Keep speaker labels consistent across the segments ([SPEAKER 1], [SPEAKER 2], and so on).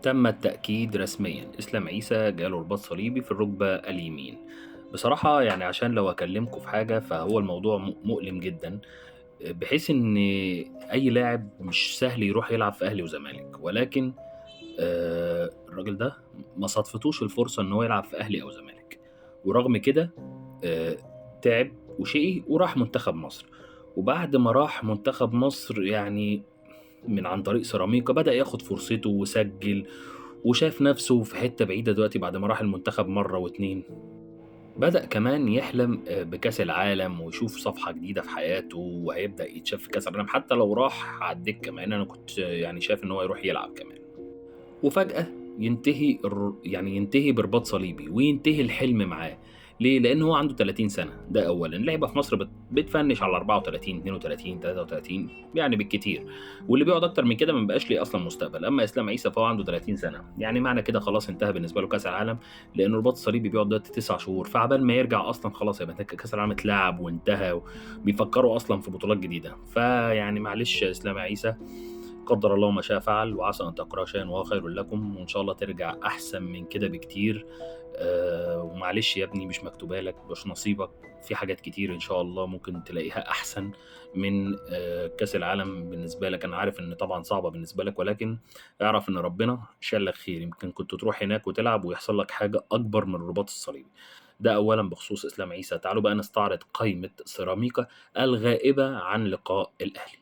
[SPEAKER 1] تم التأكيد رسميا، إسلام عيسى جاله رباط صليبي في الركبة اليمين. بصراحة يعني عشان لو أكلمكم في حاجة فهو الموضوع مؤلم جدا، بحيث إن أي لاعب مش سهل يروح يلعب في أهلي وزمالك، ولكن الراجل ده ما صادفتوش الفرصة إن هو يلعب في أهلي أو زمالك، ورغم كده تعب وشقي وراح منتخب مصر. وبعد ما راح منتخب مصر يعني من عن طريق سيراميكا بدأ ياخد فرصته وسجل وشاف نفسه في حتة بعيدة. دلوقتي بعد ما راح المنتخب مرة واتنين بدأ كمان يحلم بكأس العالم ويشوف صفحة جديدة في حياته، وهيبدأ يتشاف في كأس العالم حتى لو راح على الدكة، مع إن أنا كنت يعني شايف إن هو يروح يلعب كمان. وفجأة ينتهي برباط صليبي وينتهي الحلم معاه. ليه؟ لأن هو عنده 30 سنة، ده أولاً. اللعيبة في مصر بتفنش على 34، 32، 33 يعني بالكتير، واللي بيقعد أكتر من كده ما بيبقاش ليه أصلاً مستقبل. أما إسلام عيسى فهو عنده 30 سنة، يعني معنى كده خلاص انتهى بالنسبة له كأس العالم، لأن الرباط الصليبي بيقعد دلوقتي 9 شهور، فعبال ما يرجع أصلاً خلاص يبقى كأس العالم اتلعب وانتهى، وبيفكروا أصلاً في بطولات جديدة. فيعني معلش يا إسلام عيسى، قدر الله ما شاء فعل، وعسى أن تكرهوا شيئاً وهو خير لكم، وإن شاء الله ترجع أحسن من كده بكتير. ومعلش يا ابني، مش مكتوبة لك، مش نصيبك، في حاجات كتير إن شاء الله ممكن تلاقيها أحسن من كأس العالم بالنسبة لك. أنا عارف إن طبعاً صعبة بالنسبة لك، ولكن اعرف إن ربنا شال لك خير، يمكن كنت تروح هناك وتلعب ويحصل لك حاجة أكبر من الرباط الصليبي. ده أولاً بخصوص إسلام عيسى. تعالوا بقى نستعرض قائمة سيراميكا الغائبة عن لقاء الأهلي.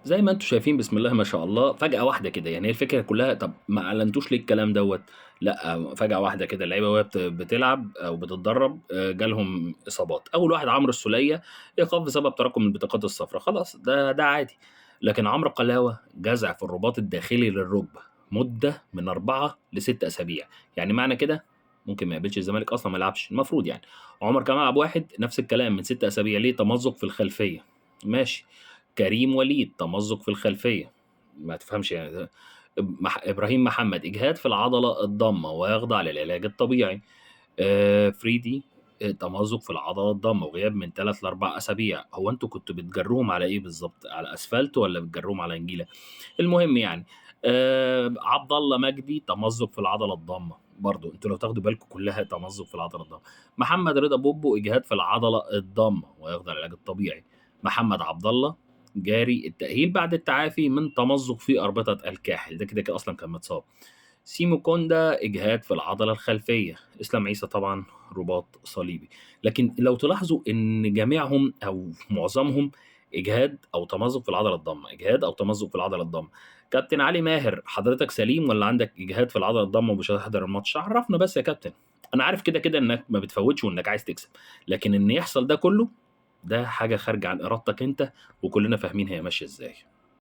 [SPEAKER 1] زي ما انتم شايفين بسم الله ما شاء الله، فجأة واحدة كده، يعني هي الفكرة كلها طب ما اعلنتوش ليه الكلام دوت؟ لا، فجأة واحدة كده اللعيبة وهي بتلعب أو بتتدرب، جالهم إصابات. أول واحد عمرو السولية، إيقاف بسبب تراكم البطاقات الصفراء، خلاص ده عادي. لكن عمرو قلاوة جزع في الرباط الداخلي للركبة مدة من 4 ل6 أسابيع، يعني معنى كده ممكن ما يقابلش الزمالك أصلاً، ما يلعبش المفروض يعني. عمر كمال عبد الواحد نفس الكلام من 6 أسابيع، ليه؟ تمزق في الخلفية، ماشي. كريم وليد تمزق في الخلفية، ما تفهمش يعني. إبراهيم محمد إجهاد في العضلة الضامة ويخضع للعلاج الطبيعي. فريدي تمزق في العضلة الضامة وغياب من تلات لأربع أسابيع. هو أنتوا كنتوا بتجروهم على إيه بالظبط؟ على أسفلت ولا بتجروهم على نجيلة؟ المهم عبد الله مجدي تمزق في العضلة الضامة برضو، انتوا لو تاخدوا بالكم كلها تمزق في العضلة الضامة. محمد رضا بوبو إجهاد في العضلة الضامة ويخضع للعلاج الطبيعي. محمد عبد الله جاري التأهيل بعد التعافي من تمزق في أربطة الكاحل، ده كده كده أصلا كان متصاب. سيمو كوندا إجهاد في العضلة الخلفية. إسلام عيسى طبعا رباط صليبي. لكن لو تلاحظوا إن جميعهم أو معظمهم إجهاد أو تمزق في العضلة الضامة، إجهاد أو تمزق في العضلة الضامة. كابتن علي ماهر حضرتك سليم ولا عندك إجهاد في العضلة الضامة ومش هتحضر الماتش؟ عرفنا بس يا كابتن، أنا عارف كده كده إنك ما بتفوتش وإنك عايز تكسب، لكن إن يحصل ده كله ده حاجة خارجة عن إرادتك أنت، وكلنا فاهمين هي ماشية إزاي.